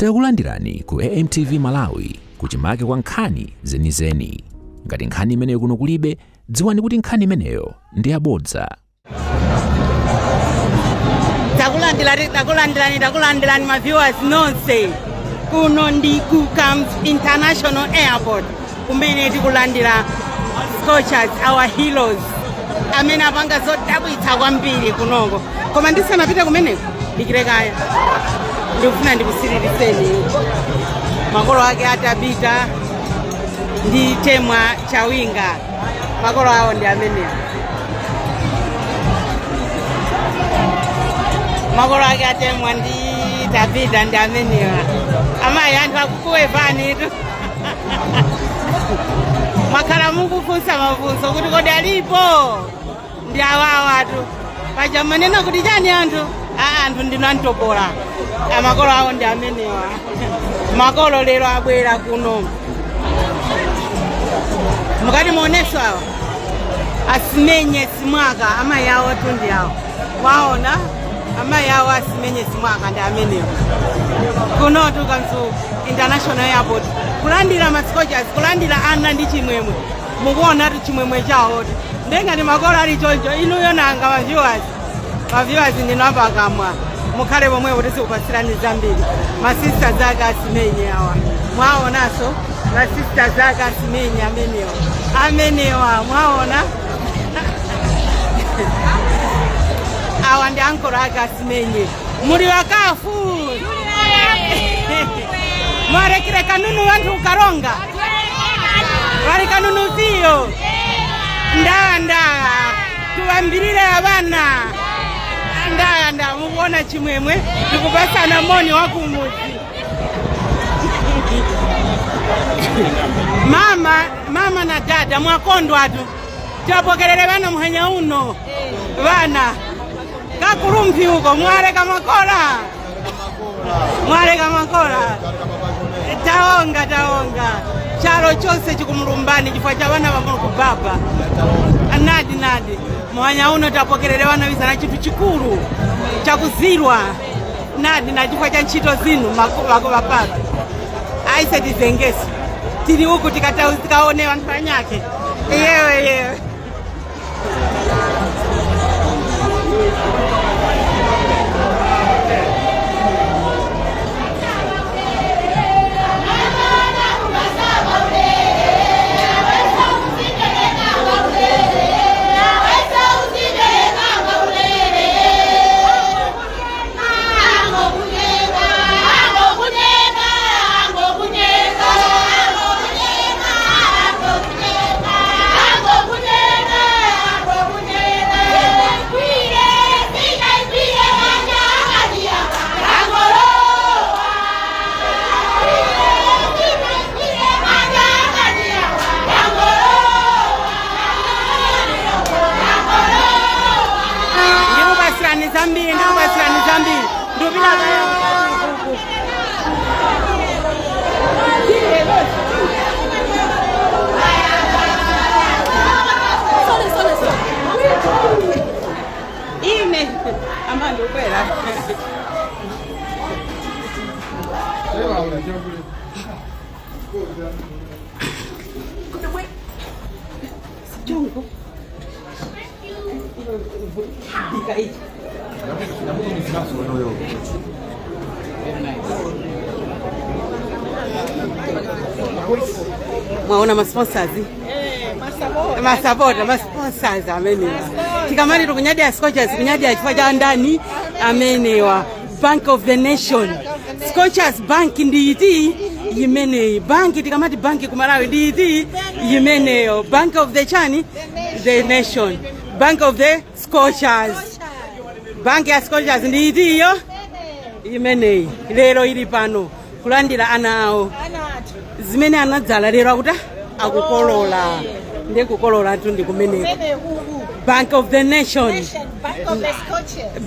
Takulandirani ku AMTV Malawi, kuchimake kwa nkhani zenizeni. Ngati nkhani imeneyo kuno kulibe, dziwani kuti nkhani imeneyo ndi yabodza. Takulandirani, takulandirani, takulandirani ma viewers nonse. Kuno ndi ku Kamuzu International Airport kumene tikulandira Scorchers, our heroes, amene apanga zodabwitsa kwambiri kunoko. Koma ndisanapite kumeneko, dikire kaya, ndikufuna ndikusiririseni makolo ake aTabita ndi Temwa Chawinga. Makolo awo ndi amenewa. Makolo ake aTemwa ndi Tabita ndi amenewa. Amayi, anthu akukuwevanitu. Mwakhala mukufunsa mafunso kuti kodi alipo? Ndi awawatu. Paja manena kuti chani anthu? Aa, anthu ndinu antopola. Amakolo awo ndi amenewa. Makolo lero abwera kuno. Mukati muoneso awa Asimenye Simwaka, amayi awo tundi awo. Waona amayi awo Asimenye Simwaka ndi amenewa. Kunotu Kamuzu International Airport kulandira ma Scorchers, kulandira ana ndi chimwemwe. Mukuonatu chimwemwe chawotu. Ndengati makolo ali choncho, inuyo nanga ma viewers? Ma viewers ndinu apakamwa, mukhale pomwepo, tizikupatsirani zambiri. Ma sisters ake Asimenye awa, mwaonanso ma sisters ake Asimenye amenewa, amenewa mwaona. Awa ndi ankolo ake Asimenye. Muli wakafu, mwarekire kanunu wanthu ukaronga wali kanunu viyo ndanda tuwambirire abana ndanda. Mukuona chimwemwe, tikupasana moni wakumudzi. Mama, mama na dada, mwakondwatu. Tiwapokerere vana muhenya uno. Vana kakulumpi uko, mwaleka makola, mwaleka makola. Taonga, taonga chalo chose chikumulumbani chifukwa cha vana vamuli kubaba. Nadi nadi, mwanya uno tapokerere vana vizana chinthu chikulu chakuzirwa nadi na chifukwa cha ntchito zinu vako vapapa. Aise, tizengesi tili uku tikaone vanthu vanyake. Iyewe iyewe. Ndikupasirani zambiri, ndikupasirani zambiri. Ndupita kaya kuku. Sorry, sorry, sorry. Ine ama ndikukwera. Chongo. Bika ichi. Mwaona ma sponsors, masapota, ma sponsors amenewa. Tikamati tikunyadira Scorchers, kunyadira chifukwa cha ndani? Amenewa, Bank of the Nation, Scorchers Bank. Ndi iti yimeneyi banki? Tikamati banki kumalawi ndi iti yimeneyo? Bank of the chani? The Nation, Bank of the Scorchers. Banki ya Scorchers ndi itiyo imeneyi. Lero ili pano kulandira ana awo. Zimene anadzala lero akuta akukolola. Ndi kukolola tu ndi kumeneko. Bank of the Nation,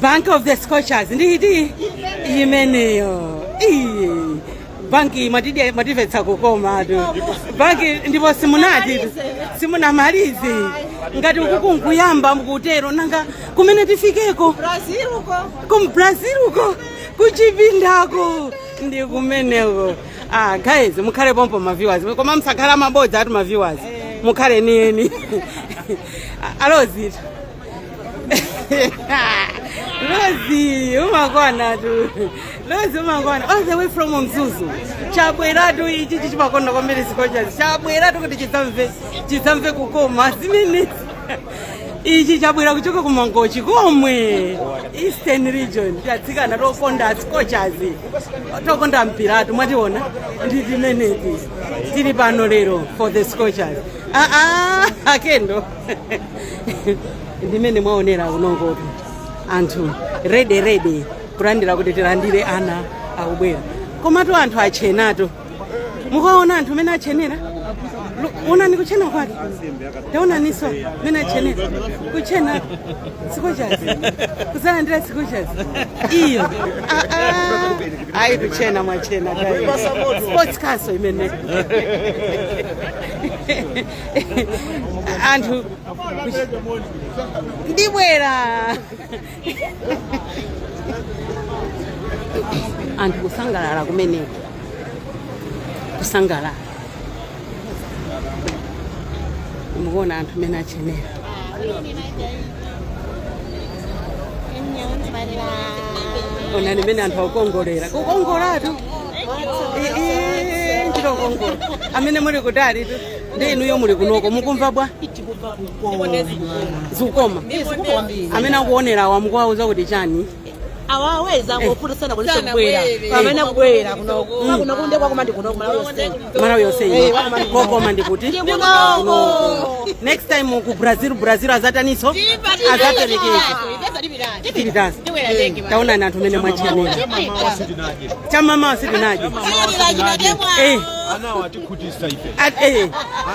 Bank of the Scorchers ndi iti imeneyo? Iye banki mwatimvetsa kukomatu banki. Ndipo simunati, simunamalize. Ngati uku nkuyamba mukutero, nanga kumene tifikeko? Brazil uko. Ku Brazil uko, kuchipindako. Ndi kumeneko. Ah, guys, mukhale pompo, ma viewers, koma msakhala mabodza ati ma viewers, mukhale nieni alozi. Lozi umakwana tu, Lozi umakwana, all the way from Mzuzu. Chabweratu ichi chichimakonda kwambiri Scorchers, chabweratu kuti chisamve kukoma zimenezi. Ichi chabwera kuchoka ku Mangochi komwe, Eastern Region. Tatsikana tokonda Scorchers, tokonda mpiratu, mwationa, ndi timeneti tili pano lero for the Scorchers. Aa, akendo ndimene mwaonera kunongotu, anthu ready ready kulandira kuti tilandire ana akubwera. Komatu anthu achenatu, mukaona anthu mene achenera. Onani kuchena kwake, taonaniso mene achenera, kuchena Scorchers, kusalandira Scorchers iyo. Ah, ah. Ayi, kuchena mwachena, guys. Sports Council imene anthu ndibwera, anthu kusangalala kumeneko, kusangalala. Mukuona anthu mene achenera. Onani mene anthu akukongolera, kukongolatu ntitokongola. Amene muli kutali tu ndi inuyo muli kunoko, mukumva bwa zikukoma? Amene akuonera wamukuwauza kuti chani? Awaweza ngofuta sana kulisha kubwera pamene kubwera kuno kuno kunde kwakoma ndi kuno kumalawi yonse. Malawi yonse Eh, ino kwakoma ndi kuno. Kokoma ndikuti Kunoko. Next time ku Brazil, Brazil azataniso azaperekeza tipitasi. Taonani anthu mene mwachenera, chamama sitinaje. Anawo atikhutisa ife.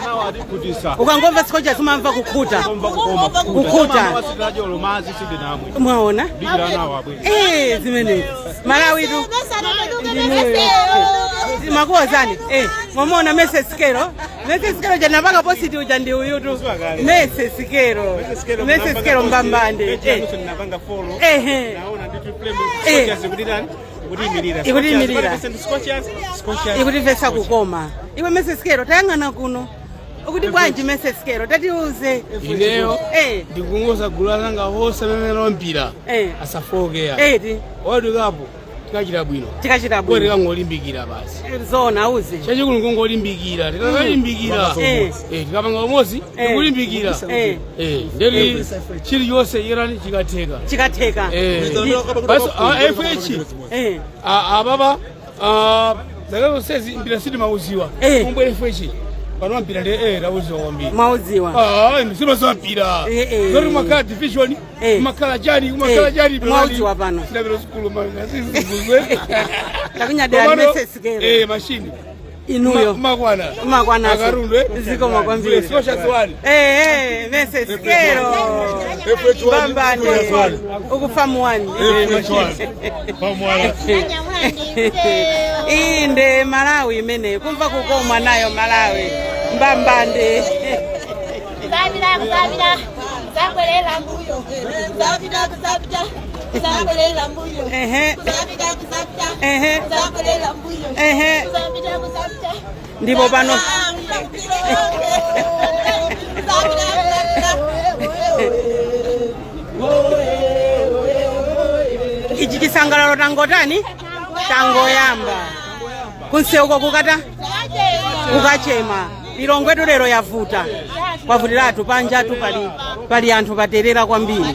Anawo atikhutisa. Ukangomva Scorchers umamva kukhuta. Kumva kukoma. Kukhuta. Sitinaje olomazi, sitinamwe. Mwaona? Dikira anawo abwere. Zimenezi Malawi tu makuwazani. Mwamona Mese Sikelo, Mese Sikelo janapaka post uja ndi uyutu Mese Sikelo, Mese Sikelo mbambande. Napanga follow. Ehe. Naona nditu flame Scorchers kuti nani ikutiyimirira. Ikutiyimirira. Scorchers, Scorchers. Ikutimvetsa kukoma. Iwe Mese Sikelo, tayang'ana kuno, ukuti bwanji Mese Sikelo? Tatiuze. Ineyo ndikungoza gulu langa wonse amene lompira asafoke. Eti. World Cup tikachita bwino. Tikachita Bwe bwino. Tikangolimbikira basi. Zona auze. Chachikulu ngongolimbikira, tikakalimbikira tikapanga umozi, tikulimbikira ndeti chilichonse irani chikatheka. Chikatheka. Basi FH ababa zaka zonsezi mpira sitimauziwa. Umbwere FH pano mpira ndi tauziwa kwambiri. Mauziwa. Ah, simaziwa mpira. Zoti kumakhala division, kumakhala chani, kumakhala chani. Mwaudziwa pano. Sinapita sukulu. Takunyadira Mese Sikelo. Mashini. Inuyo. Makwana. Makwana. Akarundu. Zikoma kwambiri. Scorchers one. Mese Sikelo mbambande, ukufamu wani. Iyi nde Malawi imene kumva kukoma nayo, Malawi mbambande. Kuzapita, kuzapita, kuzabwerera mbuyo. Kuzapita, kuzapita, kuzabwerera mbuyo. Kuzapita, kuzapita, kuzabwerera mbuyo. Kuzapita, kuzapita. Ndipo pano Kuzapita, kuzapita. Ichi chisangalalo tangotani, tangoyamba kunseuko kukata kukachema. Lilongwetu lero yavuta, kwavutiratu panjatu, pali anthu paterera kwambiri.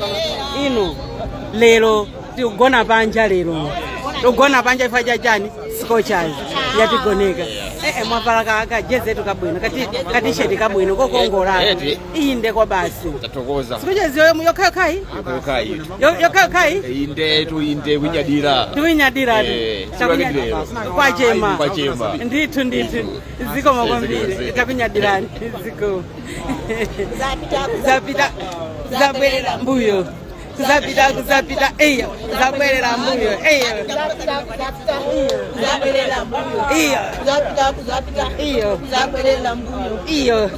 Inu lero tikugona panja, lero tikugona panja chifukwa chachani? Scorchers yatigoneka. Mwavala ka jezi etu kabwino, ka T-shirt kabwino kokongolatu. Eti. Inde kwa basi. Tathokoza. Scorchers yokhayokhayi. Yokhayokhayi. Yokhayokhayi. Inde tu, inde kunyadira. Tiwinyadiratu. Tiwakidilero. Kwachema. Kwachema. Ndithu ndithu, zikoma kwambiri, takunyadirani, ziko. Zapita, zabwerera mbuyo, kuzapita, kuzapita, iyo zabwerera mbuyo, iyo iyo iyo iyo.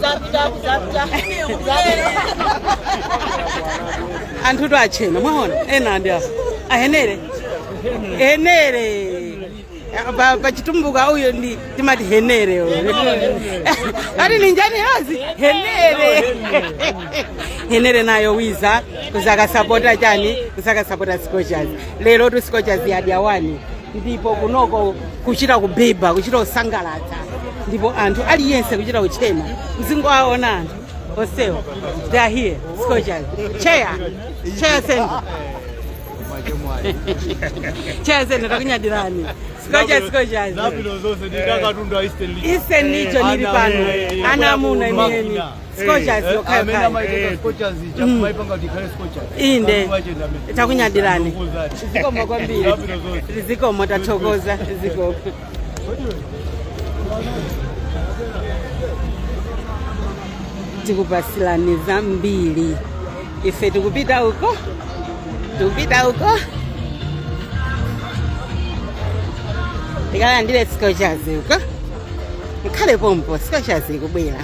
Anthu tu achena, mwaona ena ndi awa ahenere henere. Pachitumbuka uyo ndi timati henere uyo. Ati ninjani yozi henere. Henere nayo wiza kuzakasapota chani, kuzakasapota Scorchers. Lero tu Scorchers yadya 1, ndipo kunoko kuchita kubeba, kuchita kusangalatsa, ndipo anthu aliyense kuchita kuchena. Mzingo aona anthu onsewo, they are here. Scorchers chair, chair center, chair center, takunyadirani Scorchers, Scorchers. Zabwino zonse, ndikakatundu a Eastern Region. Eastern Region ili pano, ana amuna imene Scorchers Amene yokhayokhaya. amaitenga Scorchers ija kumaipanga kuti ikhale Scorchers. Inde. Katundu amene. Takunyadirani. Ndikukuwuzani. Zikomo kwambiri. Zabwino zonse. Zikomo, tathokoza, zikomo. Tikupasilani zambiri, ife tikupita uko, tikupita uko tikalandire Scorchers uko. Nkhale pompo, Scorchers ikubwera.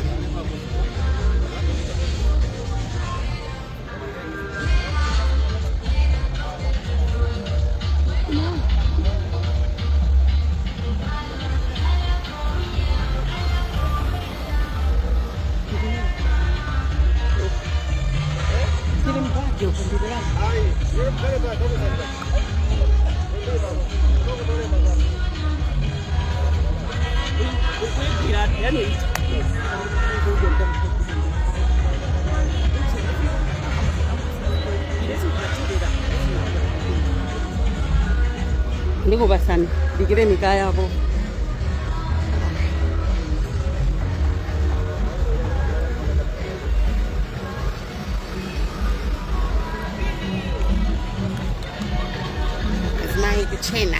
Tili mbadde uko ndikulazi. Ndikupasani, dikire mikayapo. Azimayi kuchena.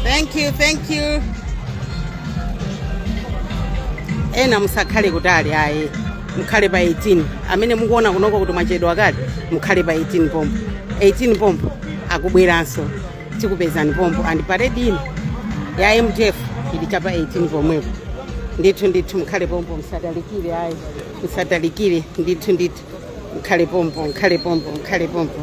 Thank you, thank you. Ena musakhale kutali ayi, mukhale pa 18. Amene mukuona kunoko kuti mwachedwa kale, mukhale pa 18 pompo. 18 pompo akubweranso, tikupezani pompo. And parade ino ya MTF ili chapa 18 pomwepo. Ndithu ndithu, mukhale pompo, musatalikire ayi, musatalikire. Ndithu ndithu, mukhale pompo, mukhale pompo, mukhale pompo.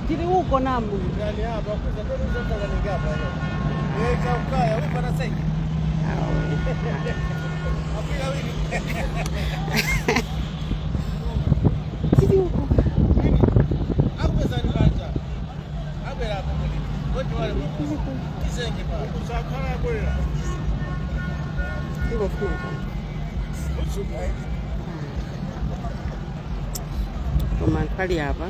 Tiri uko namu. Tiri uko. Ndikufuna. Koma anthu ali apa.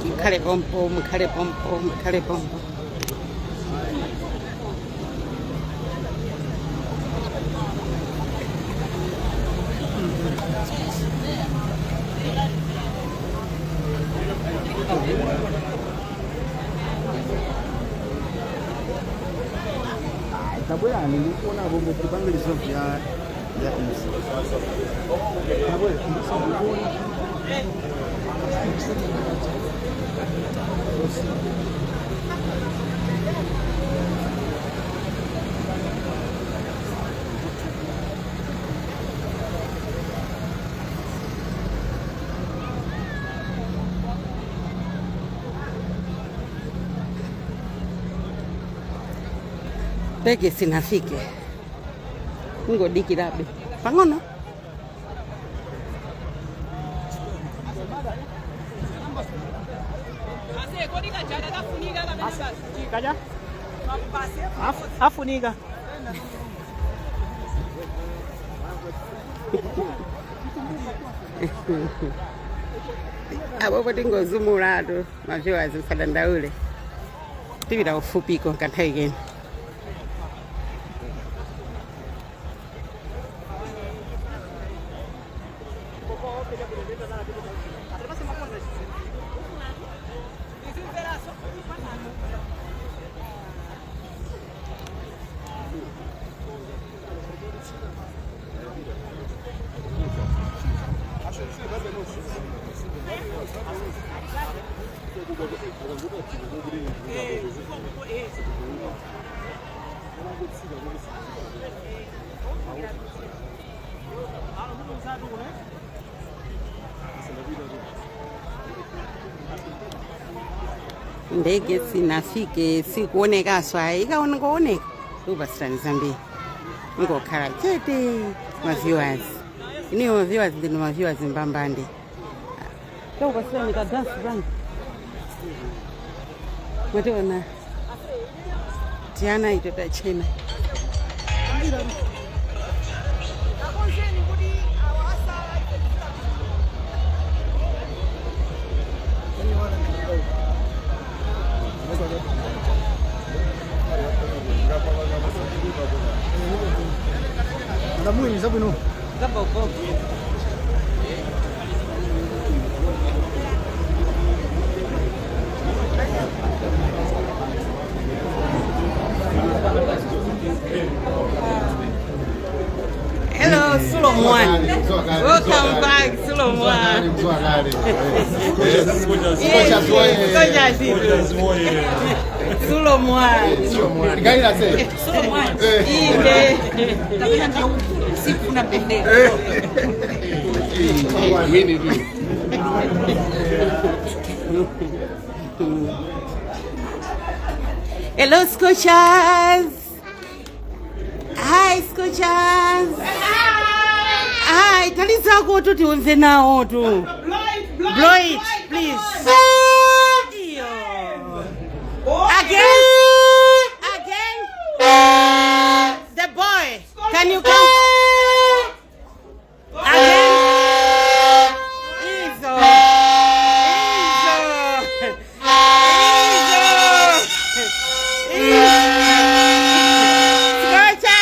Mukhale pompo, mukhale pompo, mukhale pompo. Tabwerani ndikuona bombo tipange resolve ya izi. Tabwera ndikuona. Ndege sinafike, ngodikirabe pang'ono. Afunika. Apopo tingozumulatu, ma viewers, msadandaule, tipita ufupiko kanthawi kena. Ndege sinafike, sikuonekaso ayi. Ikaoneka upasirani zambiri. Ngokhala chete, ma viewers. Iniyo ma viewers, ndino ma viewers mbambande. Taupasirani ka dance bana. Mwationa tiana ito tachena. Ndamwini zabwino. Hello, Sulomwan. Welcome back, Sulomwan. Yes, Sulomwan. Sulomwan. Inde. Sifuna bendera. Hello, Scotias. Hi, Scotias. Hi, talizako tu tiunze nawo tu. Blow it, please. Iyo. Again. Again. The boy. Can you come? Again. Izo. Izo. Izo. Izo. Scotia!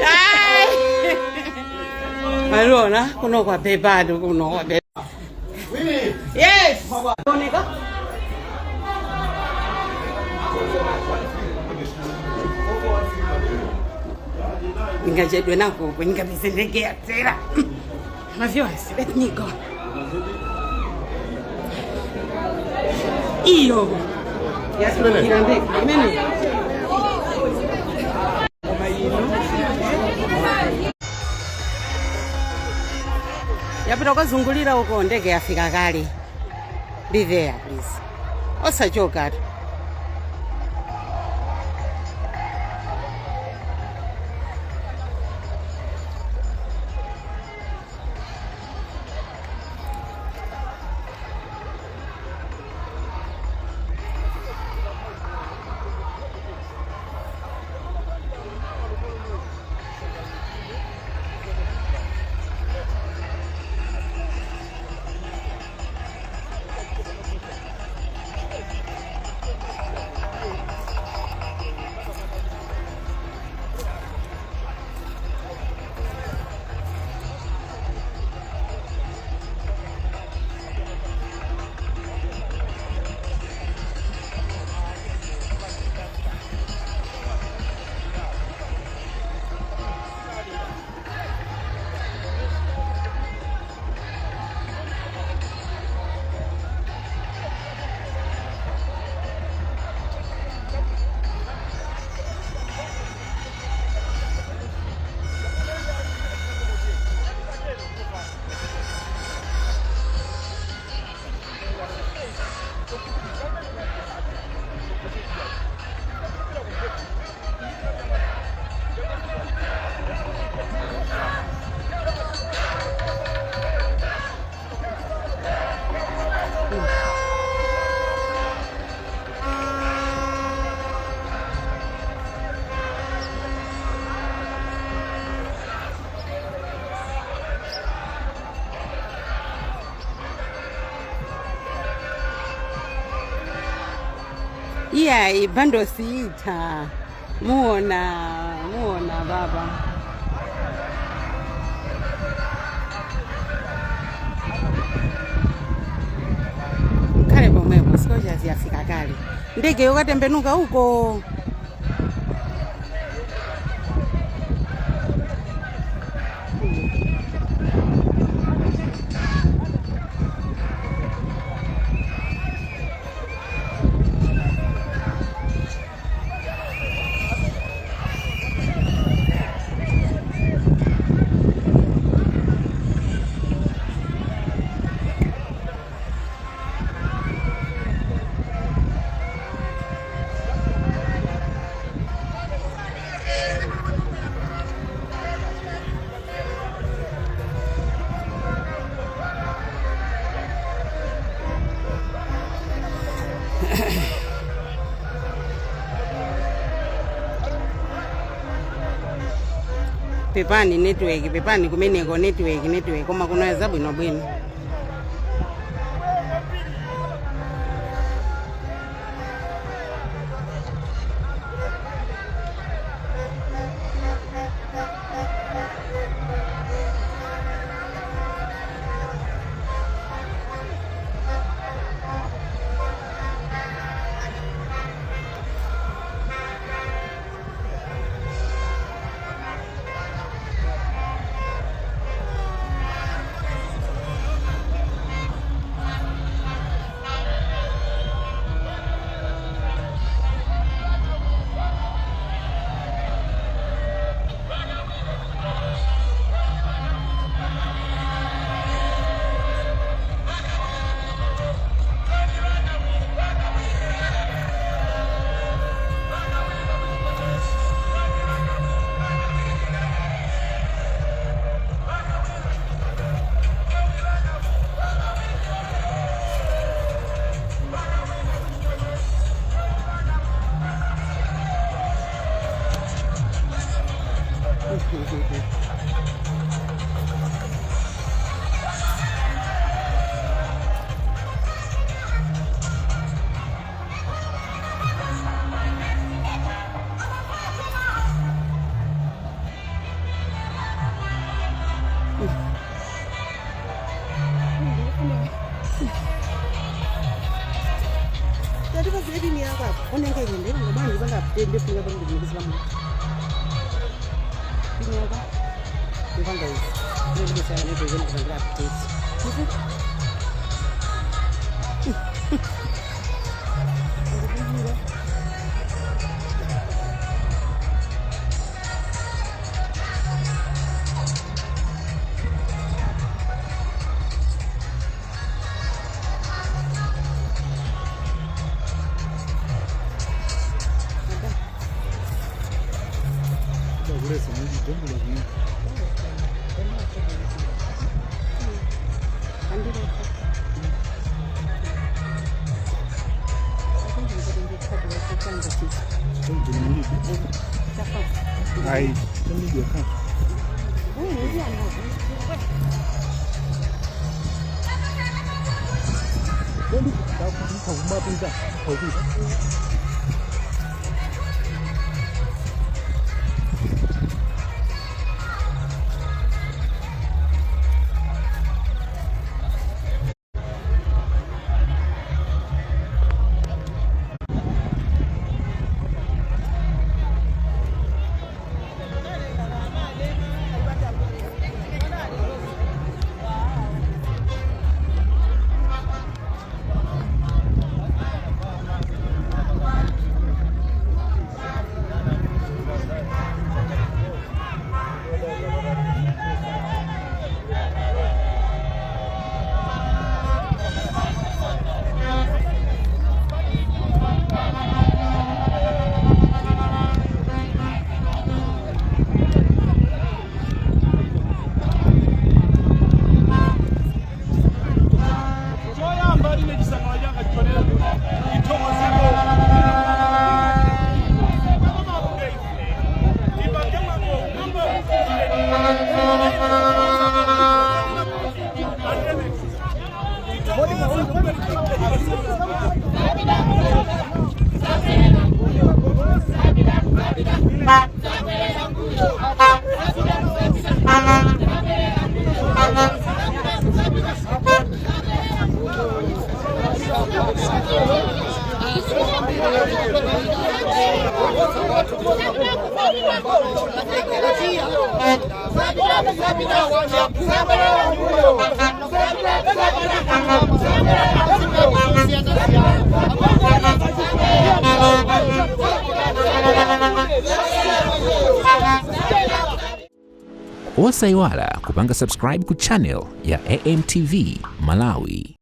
Ai! Allora, kuno kwa bebado, kuno kwa bebado. Yes! Oneka? Ngachedwe nako, ngapise ndege yatera. My viewers, let me go. Iyo. Yasira ndege. Imene. Yapita ukazungulira uko, ndege yafika kale. Be there, please. Osachoka tu. Iyayi, bundle siitha. Muona, muona baba. Khale pomwepo, Scorchers yafika kale. Ndege yokatembenuka uko. Pepani network, pepani kumeneko network, network koma kunoyeza bwinobwino. Ai, também. Ine chisangalalo changa chionera kuti ithokozeko Osayiwala kupanga subscribe ku channel ya AMTV Malawi.